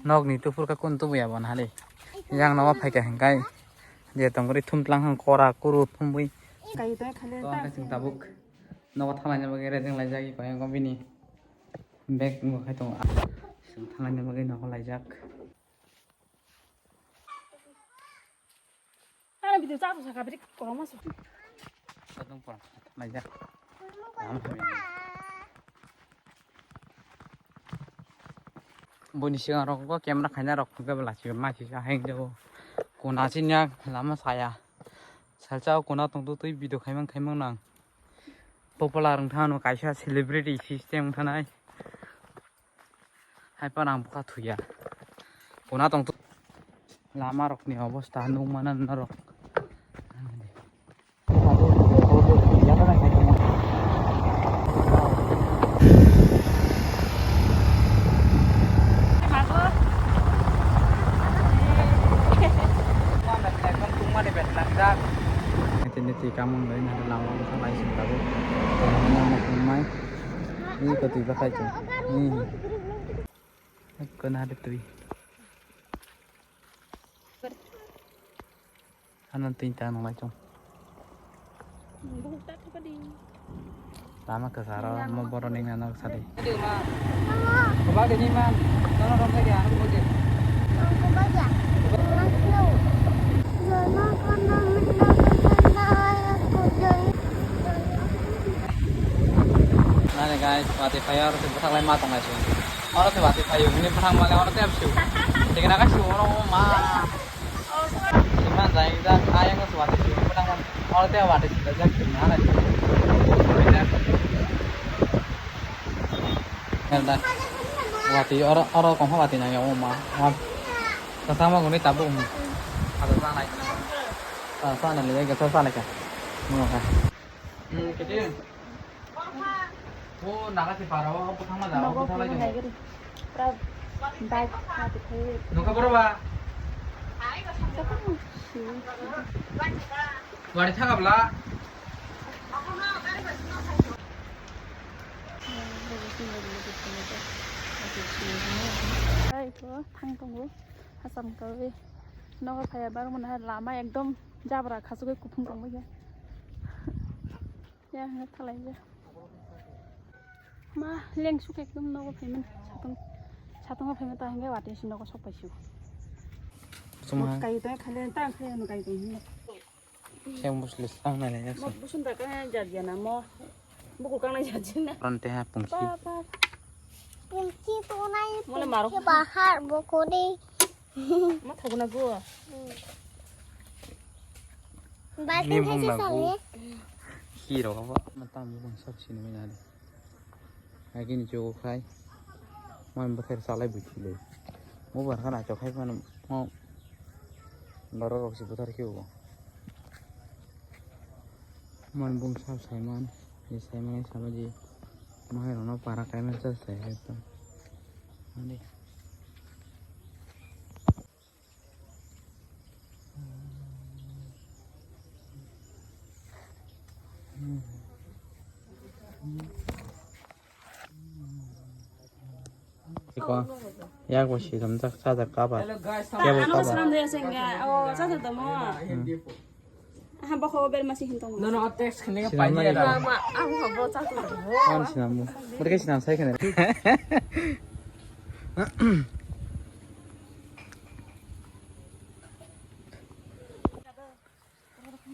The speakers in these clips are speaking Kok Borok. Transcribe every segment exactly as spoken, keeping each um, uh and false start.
Nokni tufur ka kun tubuya bo nahali. Yang nogo phaikha hingkai. Je tongri thum tlang hang kora kuru thumbui. Kai tai khale. To ang kasing tabuk. Nogo thalai na bagwi ready laijak i koyang ko bini. Bag bo khai tongo. Sing thalai na bagwi nogo laijak. Ano video charo saka beri koroma so. Tong pora laijak. Lam hamya. Boni sigang rok go camera khaina rok phunukhe bwla si ma si sa heng jabo. Kuna sinya lama saya. Salsa kuna tong tu tui video khaimang khaimang nang. Popular wng thano kaisa celebrity system wng thanai. Hai phano ang bwkha thuya. Kuna tong tu lama rok ni obostha nukmana norok. Tini twi kamung lai na lama wngkha lai sing tabuk. Tongmani tongmai. Ni ko twi bakhai tong. Ni. Ko na de twi. Ano twi ta nang lai chong. Lama kwcharo mo borok ni nana sadi. Coba gini man, nono romlai dia, ano boje. Nani guys, mati fire tu buthak lai ma tong lai chong. Oro se wati phaio, bini bwthang male oro tei amsu. Tikna ka su oro ma. Siman jai da ayang su wati su bwthang male oro tei wati su da jak su na na. Nanda. Wati oro oro kong wati na ya ma. Wa. Kasama guni tabu. Ada sana. Sana le ga sana ka. Mo ka. Hmm, kecil. O naga se para o bwthang ma da o Nogo bwthang lai phone jong. Hai gari. Pra bike ma twi khai. Nokha boro ba. Chakang si. Wari thaga bla. Ai ko thang tongo. Hasam kawi. Nogo phaya bar mona lama ekdom jabra khasugwi kuphung tongwi ya. Ya, hwnwi thalaijak. Ma, lengsuk ekdom nogo phaimani. Satung, satungo phaimani ta hwnkhe watwi si nogo sok paisio. Chuma. Kai ta khale ta khale no kai tong hinna. Yang buslis ang nai nai. Mo busun ta ka jat ya na mo. Buku kang nai jat jin na. Ron te ha pungsi. Pa, pa. Pungsi to nai. Mo le maro. Pungsi bahar bokori. Ma thaguna go. Baltin Ni hai bung se lagu. Sale. Hero apa? Mata bung sab sini mana ada. Lagi ni jauh kai. Man beker salai buci le. Mau berkan acok hai mana mau. Baru rok si putar kyo. Man bung sab saiman. Ye saiman sama ji. Mahai rono para kaiman sab sai hai to. Ani. Iko, yak bo si samjak, sajak kabar. Hello guys, Cable ano cover. Salam dia sehingga, oh, satu temu. Hmm. Aha, bokho bel masih hintong. No, no, text kene Sinam pakai lagi. Dia. Mama, aku nggak bawa satu. Kan sinam. Mereka sinam saya kena.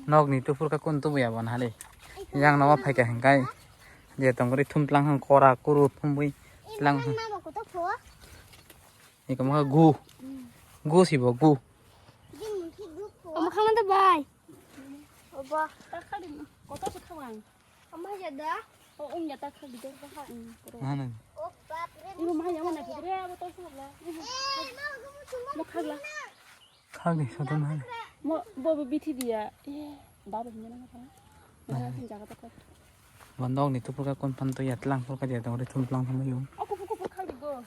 Nokni tufur ka kun tubuya bo nahali. Yang nogo phaikha hingkai. Je tongri thum tlang hang kora kuru thumbui tlang hang. Iko mokha gu. Gu sibo gu. Omo khamanda bai. Obo. Takhadi kotor se khawang. Ama ya da. O ung ya takhadi dor ba ha. Nana. O bap re. Imo ma ya mana gidre abo to sabla. Mo khagla. Khagni soto na. Mo bo bo bithi dia. Eh, baba hinna na khana. Jaga to khag. Bandok ni tupur ka kon pan to ya tlang pur ka dia tong ri thum tlang thum yung. Aku puku pur khagdi go.